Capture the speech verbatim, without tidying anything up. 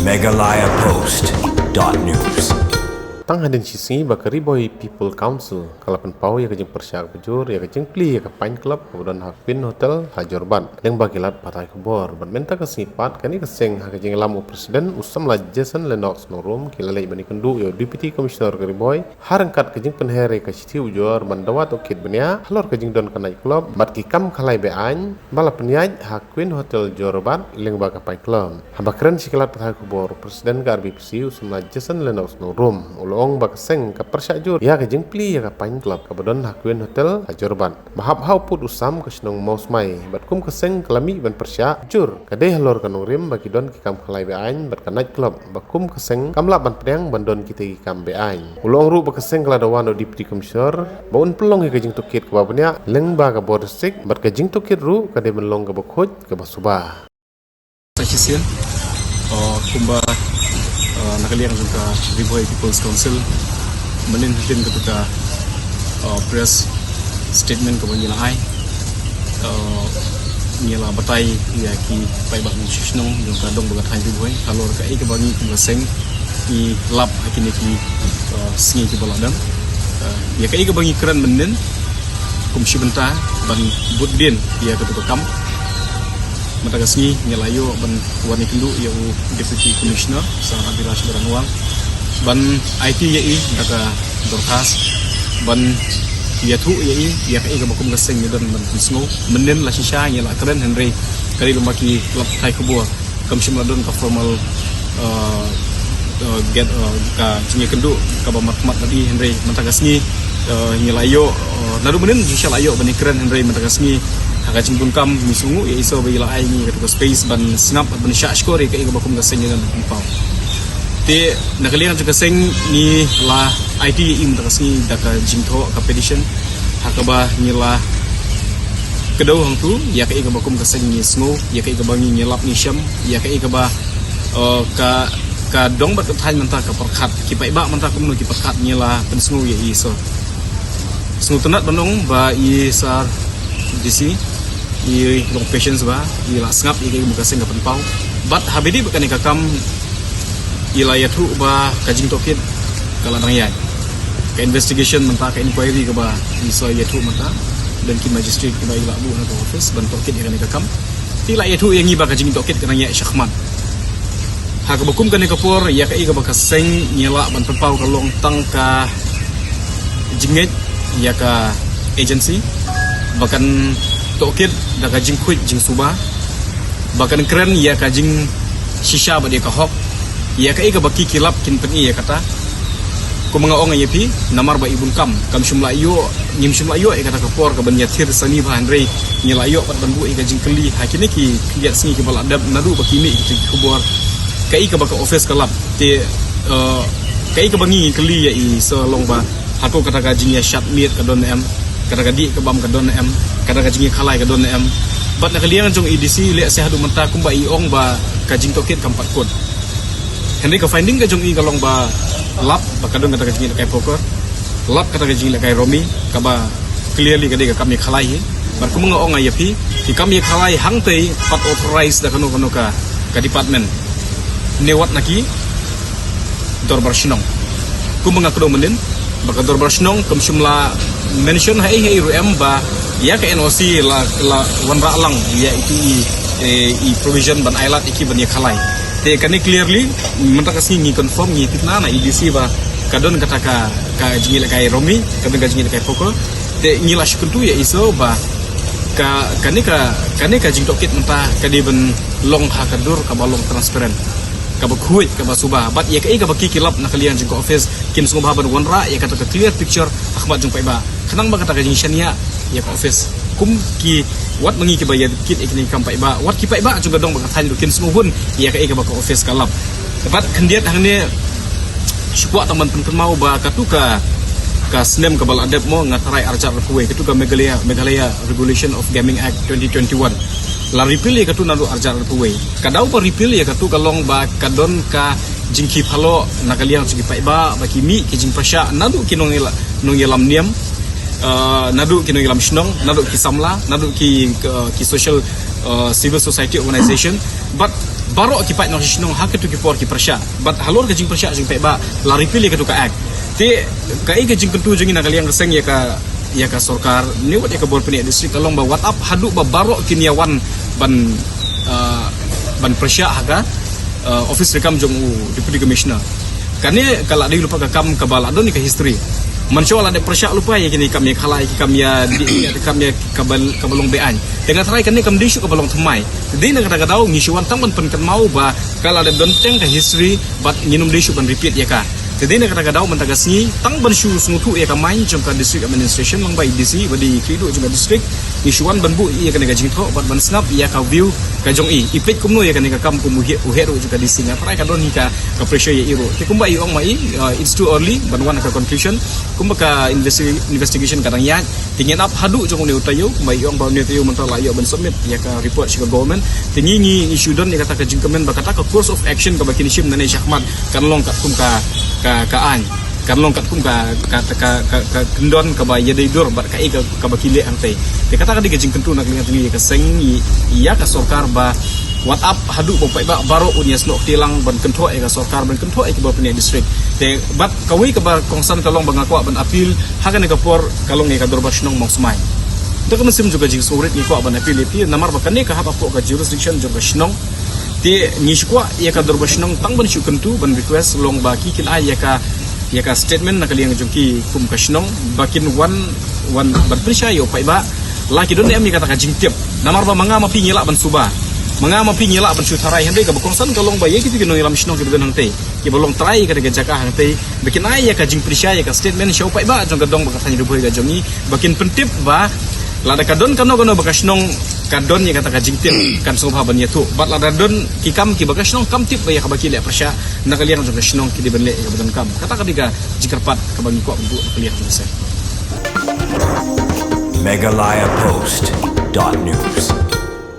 Meghalaya Post dot news. Tang hadien shi sngi ba ka Ri Bhoi People Council ka la pynpaw ïa ka jingpyrshah kaba jur ïa ka jingplie ïa ka Pine Club kaba don ha Queen Hotel ha Jorabat, lyngba ki lad pathai khubor. Bad mynta ka sngi pat, kane ka seng ha ka jingïalam u President u samla Jason Lennox Nongrum, ki la leit ban ïakynduh ïa u Deputy Commissioner ka Ri Bhoi ha ryngkat ka jingpynher ïa ka shithi ujor ban dawa tohkit bniah halor ka jingdon ka night club bad ki kam khalai be-aiñ ba la pynïaid ha Queen Hotel Jorabat lyngba ka Pine Club. Haba kren sha ki lad pathai khubor, u President ka R B P C u samla Jason Lennox Nongrum u la ong ba ka seng ka pyrshah jur ïa ka jingplie ïa ka Pine Club kaba don ha Queen Hotel ha Jorabat. Ba hap ha u pud u sam ka shnong Mawsmai, bad kum ka seng ka la mih ban pyrshah jur ka dei halor ka nongrim ba ki don ki kam khalai be-aiñ bad ka night club, ba kum ka seng kam lah ban pdiang ban don kitei ki kam be-aiñ. U la ong ruh ba ka seng ka la dawa na u Deputy Commissioner ba un pynlong ïa ka jingtohkit kaba bniah lyngba ka bor district, bad ka jingtohkit ruh ka dei ban long kaba khuid kaba suba. Sa shisien, uh, kumba, uh, na ka liang jong ka Ri Bhoi People's Council, mynnin hadien katu ka, uh, press statement kaba ngi la ai, uh, ngi la batai ïa ki paidbah nongshong shnong jong ka dong bad ka thaiñ Ri Bhoi halor kaei kaba ngi kum ka seng ngi lap ha kine ki, uh, sngi kiba la dep. Uh, ïa kaei kaba ngi kren mynnin kum shi bynta ban bud dien ïa katu ka kam. Mynta ka sngi ngi la ïoh ban wan ïakynduh ïa u Deputy Commissioner Sir Abhilash Baranwal ban aiti ïa i da ka dorkhas ban ïathuh ïa i ïa kaei kaba kum ka seng ngi don ban pynsngew. Mynnin la shisha ngi la kren, hynrei ka dei lem bad ki lad pathai khubor kam shym la don ka formal, uh, uh, get, uh, ka jingïakynduh kaba markhmat bad i, hynrei mynta ka sngi, uh, ngi la ïoh, uh, naduh mynnin ngi shu la ïoh ban ïakren, hynrei mynta ka sngi ha ka jingdonkam ngi sngew ïa i, so ba i la ai ngi katu ka space ban sngap, ban shah shkor ïa kaei kaba kum ka seng ngi don ban pynpaw. Te na ka liang jong ka seng ngi la aiti ïa i mynta ka sngi da ka jingthoh ka petition ha kaba ngi la kdew hangtu ïa kaei kaba kum ka seng ngi sngew, ïa kaei kaba ngi, ngi lap ngi shem, ïa kaei kaba, uh, ka, ka dong bad ka thaiñ mynta ka pyrkhat, ki paidbah mynta kumno ki pyrkhat, ngi la pynsngew ïa i. So sngewtynnat ban ong ba i Sir D C i long patience ba i la sngap ïa kaei kaba ka seng ka pynpaw. Bad haba ïadei bad kane ka kam i la ïathuh ba ka jingtohkit ka la dang ïaid. Ka investigation mynta, ka inquiry kaba i sa ïathuh mynta, don ki magistrate kiba i la buh na ka office ban tohkit ïa kane ka kam. Te i la ïathuh ïa ngi ba ka jingtohkit ka dang ïaid shakhmat. Ha kaba kum kane ka por ïa kaei kaba ka seng ngi lah ban pynpaw ka long tang ka jingngeit ïa ka agency ba kan tohkit da ka jingkhuid jingsuba, ba kan kren ïa ka jingshisha bad ïa ka hok, ïa kaei kaba ki ki lap kin pyni ïa kata. Kumba nga ong ïa phi, namar ba i bun kam kam shym la ïoh, ngim shym la ïoh ïa kata ka por kaban ïathir sani bha, hynrei ngi la ïoh pat ban buh ïa ka jingkylli ha kine ki khyndiat sngi kiba la dep naduh ba ki mih ki khubor kaei kaba ka office ka lap. Te, eh, kaei kaba ngi ngi kylli ïa i sa long ba hato kata ka jingïashad miet ka don em, kata ka dih ka bam ka don em, kata ka jingïakhalai ka don em. Bad na ka liang jong i D C lehse haduh mynta kumba i ong ba ka jingtohkit kam pat kut. Hynrei ka finding ka jong i ka long ba lap ba ka don kata ka jingïalehkai poker, lap kata ka jingïalehkai rummy, kaba clearly ka dei ka kam ïakhalai hi. Bad kumba nga ong ïa phi, ki kam ïakhalai hangtei pat authorize da kano kano ka, ka department, ne wat na ki dorbar shnong. Kumba nga kdew mynnin ba ka dorbar shnong kam shym la mention haei haei ruh em ba ïa ka N O C la, la wanrah lang ïa itu i, eh, i provision ban ailad ïa ki ban ïakhalai. Te kane clearly mynta ka sngi ngi confirm, ngi tip na na i D C ba ka don kata ka, ka jingïalehkai rummy, ka don ka jingïalehkai poker. Te ngi la shu kyntu ïa i sa ba ka, kane ka, kane ka jingtohkit mynta ka dei ban long ha ka dur kaba long transparent, kaba khuid, kaba suba. Bad ïa kaei kaba ki ki lap na ka liang jong ka office, kim sngewbha ban wanrah ïa kata ka clear picture ha khmat jong paidbah, khnang ba kata ka jingshaniah ïa ka office. Kum ki, wat ma ngi kiba ïakit ïa kine ki kam paidbah, wat ki paidbah jong ka dong bad ka thaiñ ruh kin sngewhun ïa kaei kaba ka office ka lap. Bad khyndiat hangne shu kwah tang ban pynkynmaw ba katu ka, ka snem kaba la dep mo, nga tharai arhajar arphew wei, katu ka Meghalaya, Meghalaya Regulation of Gaming Act twenty twenty-one la repeal ïa katu naduh arhajar arphew wei. Ka daw ba repeal ïa katu ka long ba ka don ka jingkhih phalloh na ka liang jong ki paidbah ba ki mih ki jingpyrshah naduh ki nongïala-, nongïalam niam, uh, naduh ki nongïalam shnong, naduh ki samla, naduh ki, uh, ki social, uh, civil society organization. Bad baroh ki paid nongshong shnong ha kito ki por ki pyrshah. Bad halor ka jingpyrshah jingpaidbah la repeal ïa kato ka act. Te kaei ka jingkyntu jong ngi na ka liang ka seng ïa ka, ïa ka sorkar ne wat ïa ka bor pynïaid district ka long ba wat ap haduh ba baroh kin ïa wan ban, ah, ban pyrshah ha ka, ah, office treikam jong u Deputy Commissioner. Kane ka la dei lypa ka kam kaba la don ïa ka history. Mynshuwa la dep pyrshah lypa ïa kine ki kam ïa khalai, ki kam ïa dih, ki kam ïa kaba, kaba long beaiñ. Te nga tharai kane kam dei shuh kaba long thymmai. Te dei na kata ka daw ngi shu wan tang ban pynkynmaw ba ka la dep don teng ka history bad ngin ym dei shuh ban repeat ïa ka. Te dei na kata ka daw mynta ka sngi tang ban shu sngewthuh ïa ka mind jong ka district administration lyngba i D C bad i khlieh duh jong ka district. Ngi shu wan ban buh ïa kane ka jingthoh bad ban sngap ïa ka view ka jong i. I peit kumno ïa kane ka kam kum u heh, u heh ruh jong ka D C. Nga tharai ka don hi ka, ka pressure ïa i ruh. Te kumba i ong ma i, uh, it's too early ban wan ha ka conclusion. Kumba ka investi-, investigation ka dang ïaid. Te ngin ap haduh jong une u taïew, kumba i ong ba une u taïew mynta la ïoh ban submit ïa ka report sha ka government. Te ngi, ngi, ngi shu don ïa kata ka jingkmen ba kata ka course of action kaba kin shim nangne shakhmat kan long katkum ka, ka, ka aiñ. Kan long katkum ka, ka, ka, ka, ka kyndon kaba ïadei dur bad kaei ka, kaba ki leh hangtei. Te kata ka dei ka jingkyntu na ka liang jong ngi ïa ka seng, ïa ka sorkar ba wat ap haduh ba u paidbah baroh un ïasnoh kti lang ban kynthoh ïa ka sorkar, ban kynthoh ïa ki bor pynïaid district. Te bad kawei kaba kongsan ka long ba nga kwah ban appeal ha kane ka por ka long ïa ka dorbar shnong Mawsmai. Da ka mynsiem jong ka jingsngewrit ngi kwah ban appeal ïa phi namar ba kane ka hap hapoh ka jurisdiction jong ka shnong. Te ngi shu kwah ïa ka dorbar shnong tang ban shu kyntu ban request long ba ki kin ai ïa ka, ïa ka statement na ka liang jong ki kum ka shnong ba kin wan, wan ban pynshai ïa u paidbah. La ki don ne em ïa kata ka jingtip. Namar ba ma nga ma phi ngi lah ban suba. Ma nga ma phi ngi lah ban shu tharai hynrei kaba kongsan ka long ba ïa kito ki nongïalam shnong kiba don hangtei, kiba long trai ïa kata ka jaka hangtei, ba kin ai ïa ka jingpynshai ïa ka statement sha u paidbah jong ka dong bad ka thaiñ Ri Bhoi ka jong ngi, ba kin pyntip ba lada ka don kano kano ba ka shnong ka don ïa kata ka jingtip kan sngewbha ban ïathuh. Bad lada don ki kam kiba ka shnong kam tip ba ïa kaba ki leh pyrshah na ka liang jong ka shnong ki dei ban leh ïa kaba donkam. Kata ka dei ka jingkyrpad kaba ngi kwah ban buh na ka liang jong ka seng. Meghalaya Post dot news.